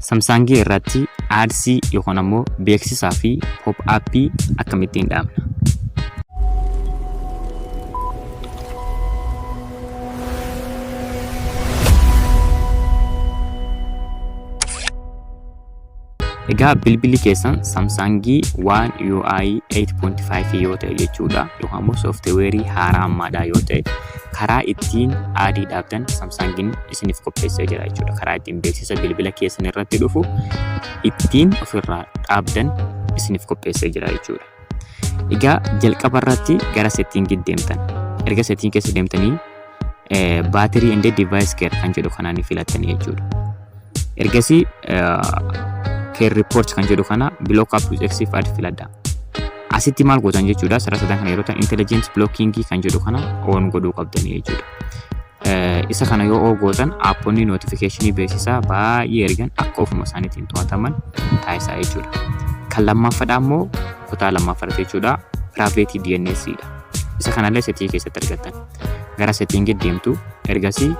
Samsaangii irratti ads yookaan ammoo beeksisaa fi pop-up akkamittiin dhaabna? Egaa bilbilli keessan Samsaangii One UI 8.5 yoo ta'e jechuudha yookaan immoo sooftiweerii haaraa ammaadhaa yoo ta'e karaa ittiin aadii dhaabdan Samsaangiin isiniif qopheessee jira jechuudha. Karaa ittiin beeksisa bilbila keessan irratti dhufu ittiin ofirraa dhaabdan isiniif qopheessee jira jechuudha. Egaa jalqaba irratti gara settingii deemtan. Erga setting keessa deemtanii battery and device care kan jedhu kanaan filattanii jechuudha. Ergasii care report kan jedhu kana block app with excessive ad filadha. Asitti maal gootan jechuudha, sarara sadan kana yeroo ta'an intelligent blocking kan jedhu kana on godhuu qabdanii jechuudha. Isa kana yoo on gootan aapponni notificationii beeksisaa baay'ee ergan akka ofuma isaaniitiin to'ataman taasisaa jechuudha. Kan lammaffaadhaa immoo kutaa lammaffaadha jechuudha. Private DNS dha. Isa kanallee setting keessatti argattan. Gara setting deemtu, ergasii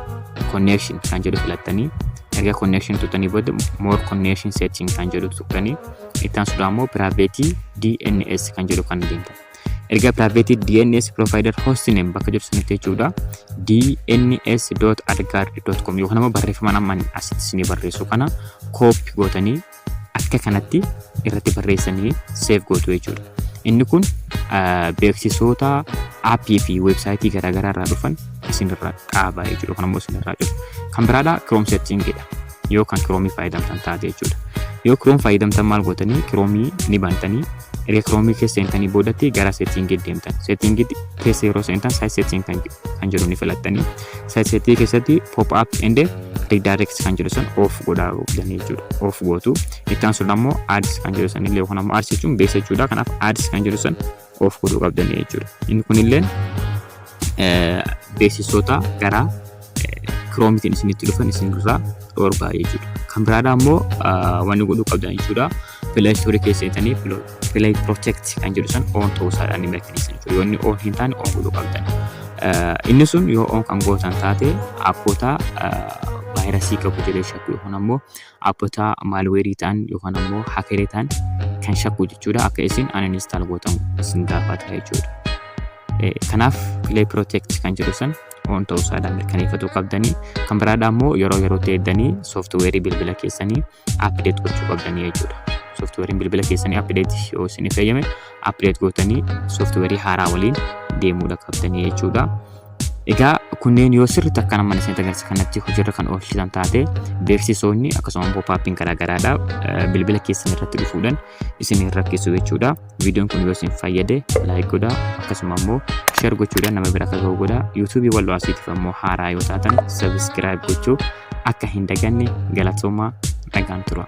connection kan jedhu filattanii, erga connection tuqxanii booda more connection setting kan jedhu tuqxanii, itti aansuudhaan immoo private DNS kan jedhu kan deemtan. Erga private DNS provider hostname bakka jedhu sanitti jechuudha, dns.adguard.com yookaan immoo barreeffama amma asitti isinii barreessu kana copy gootanii akka kanatti irratti barreessanii save gootu jechuudha. Inni kun beeksisoota aappii fi weebsaayitii garaagaraa irraa dhufan isinirraa dhaaba jechuudha yookaan immoo isinirraa cufa. Kan biraadha Chrome settingidha. Yoo kan Chrome fayyadamtan taate jechuudha. Yoo Chrome fayyadamtan maal gootanii? Chrome ni bantanii, erga Chrome keessa seentanii boodatti gara settingii deemtan. Settingii keessa yeroo seentan site setting kan jedhu ni filattanii, site setting keessatti pop up and redirect kan jedhu san off godhaa jechuudha. Off gootu. Itti aansuun ammoo ads kan jedhu san illee, yookaan ammoo ads jechuun beeksisa jechuudha. Kanaaf ads kan jedhu san off godhuu qabdanii jechuudha. Inni kunillee beeksisoota gara Chromeitiin isinitti dhufan isinirraa dhorkaa jechuudha. Kan biraadhaa immoo wanni godhuu qabdan jechuudha. Play Store keessa seentanii Play Protect kan jedhu san on ta'uu isaadhaan ni mirkaneessan jechuudha. Yoo inni on hin taane on godhuu qabdan. Inni sun yoo on kan gootan taate aappota vaayirasii qabu jedhee shakku yookaan ammoo aappota malwareii ta'an yookaan ammoo hackerii ta'an kan shakku jechuudha. Akka isin uninstall gootan isin gaafata jechuudha. Kanaaf Play Protect kan jedhu san on ta'uu isaadhaan mirkaneeffatuu qabdanii. Kan biraadhaa immoo yeroo yerootti eeddanii sooftiweerii bilbila keessanii update gochuu qabdanii jechuudha. Sooftiweeriin bilbila keessanii update yoo isin fayyame update gootanii sooftiweerii haaraa waliin deemuudha qabdanii jechuudha. Egaa kunneen yoo sirriitti akka nama isinitti agarsiisa kanatti hojiirra kan oolchitan taate, beeksisoonni akkasuma pop-upiin garaagaraadha bilbila keessan irratti dhufuudhaan isin hin rakkisu jechuudha. Viidiyoon kun yoo isin fayyade like godhaa, akkasuma immoo share gochuudhaan nama bira akka ga'u godhaa. YouTubeii Walloo Asiitiif ammoo haaraa yoo taatan subscribe gochuu akka hin daganne. Galatoomaa, nagaan tura.